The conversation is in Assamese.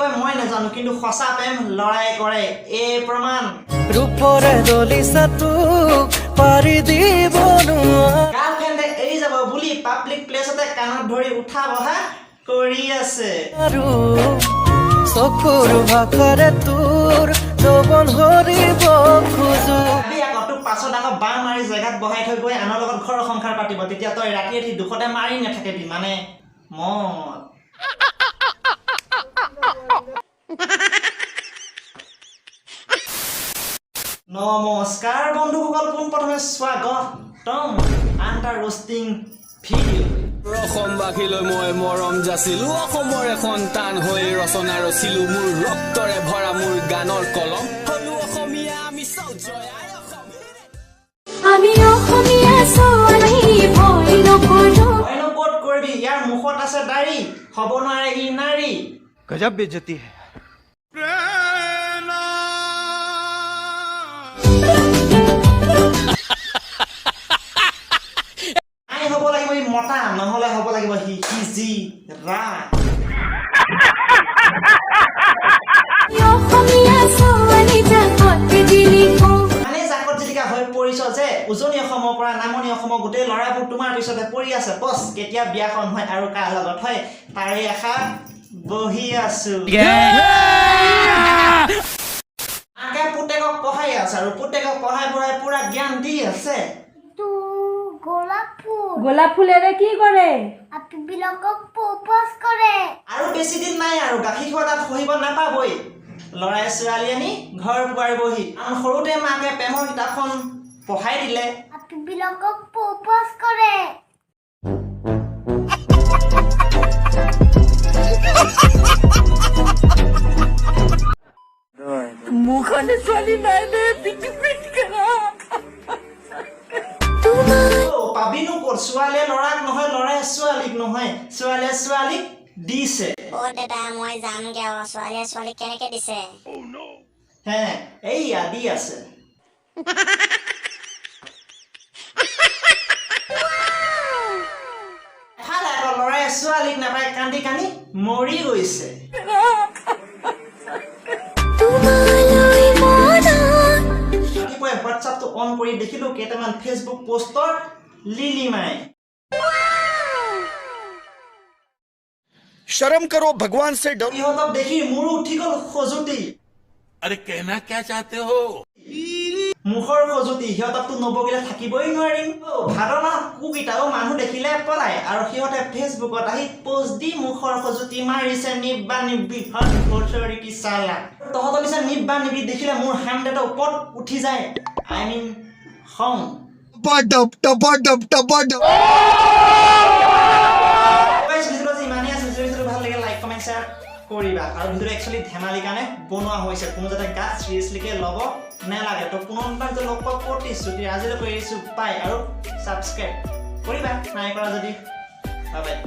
কয় মই নাজানো, কিন্তু সঁচা প্ৰেম লৰাই কৰে, এই প্ৰমাণ। ৰূপৰে দলিচা তোক পাৰি দিব নোৱাৰো। গাৰ্লফ্ৰেণ্ডে এৰি যাব বুলি পাব্লিক প্লেচতে কাণত ধৰি উঠা বহা কৰি আছে। চকুৰ ভাষাৰে তোৰ যৌৱন হৰিব খোজো। ভাবি আকৌ তোক পাছত আকৌ বাঁহ মাৰি জেগাত বহাই থৈ গৈ আনৰ লগত ঘৰ সংসাৰ পাতিব, তেতিয়া তই ৰাতি ৰাতি দুখতে মাৰি নাথাকিবি মানে মদ। নমস্কাৰ বন্ধুসকল, পোনপ্ৰথমে স্বাগতম আন এটা ৰোষ্টিং ভিডিঅ'। অসমবাসীলৈ মই মৰম যাচিলো, অসমৰে সন্তান হৈ ৰচনা ৰচিলো, মোৰ ৰক্তৰে ভৰা মোৰ গানৰ কলম, হলো অসমীয়া আমি চৌ জয় আই অসম। আমি অসমীয়া ছোৱালী ভয় নকৰো। ভয়নো ক'ত কৰিবি, ইয়াৰ মুখত আছে দাড়ি, হ'ব নোৱাৰে ই নাৰী। গজব বেজতি হে। নাই হ'ব লাগিব ই মতা, নহ'লে হ'ব লাগিব সি হিজিৰা। অসমীয়া ছোৱালী জাকত জিলিকো। মানে জাকত জিলিকা হৈ পৰিছ যে উজনি অসমৰ পৰা নামনি অসমৰ গোটেই ল'ৰাবোৰ তোমাৰ পিছতে পৰি আছে। বছ কেতিয়া বিয়াখন হয় আৰু কাৰ লগত হয় তাৰে আশা বহি আছো। মাকে পুতেকক পঢ়াই আছে আৰু পুতেকক পঢ়াই পঢ়াই পুৰা জ্ঞান দি আছে। গোলাপ ফুল, গোলাপ ফুলেৰে কি কৰে? আপীবিলাকক প্ৰপ'জ কৰে। আৰু বেছি দিন নাই আৰু গাখীৰ খোৱা তাত সহিব নাপাবই, ল'ৰাই ছোৱালী আনি ঘৰ পোৱাবহি। কাৰণ সৰুতে মাকে প্ৰেমৰ কিতাপখন পঢ়াই দিলে। আপীবিলাকক প্ৰপ'জ কৰে। মুখনে ছোৱালী নাই দে পিট পিট কৰা। পাবিনো ক'ত, ছোৱালীয়ে ল'ৰাক নহয়, ল'ৰাই ছোৱালীক নহয়, ছোৱালীয়ে ছোৱালীক দিছে। অ দাদা, মই যামগে। অ ছোৱালীয়ে ছোৱালীক কেনেকে দিছে? হে, এইয়া দি আছে। এফালে আকৌ ল'ৰাই ছোৱালীক নাপাই কান্দি কান্দি মৰি গৈছে। তোমালৈ মনত ৰাতিপুৱাই হোৱাটছআপটো অন কৰি দেখিলো কেইটামান ফেচবুক পোষ্টৰ লিলিমাই। शर्म करो, भगवान से डरो। ইহঁতক দেখি মোৰো উঠি গ'ল খজুতি। আৰে কেনা ক্যা চাহতে হো? মুখৰ খজুতি, সিহঁতকতো নবকিলে থাকিবই নোৱাৰিম। ভাদ মাহ কুকুৰকেইটাও মানুহ দেখিলে পলায় আৰু সিহঁতে ফেচবুকত আহি পোষ্ট দি মুখৰ খজুতি মাৰিছে। নিব্বা নিব্বি কি চালা, তহঁতৰ নিচিনা নিব্বা নিবি দেখিলে মোৰ হাণ্ড্ৰেডৰ ওপৰত উঠি যায়, I mean খং। ভিডিঅ'টো আজি ইমানেই আছিল। যদি ভিডিঅ'টো ভাল লাগে লাইক কমেণ্ট শ্বেয়াৰ কৰিবা। আৰু ভিডিঅ'টো একচুৱেলি ধেমালি কাৰণে বনোৱা হৈছে, কোনো যাতে গাত চিৰিয়াছলিকে ল'ব নালাগে। তো পুনৰ এবাৰ লগ পোৱা প্ৰতিশ্ৰুতি আজিলৈকে এৰিছোঁ, বাই। আৰু ছাবস্ক্ৰাইব কৰিবা নাই কৰা যদি। Bye bye.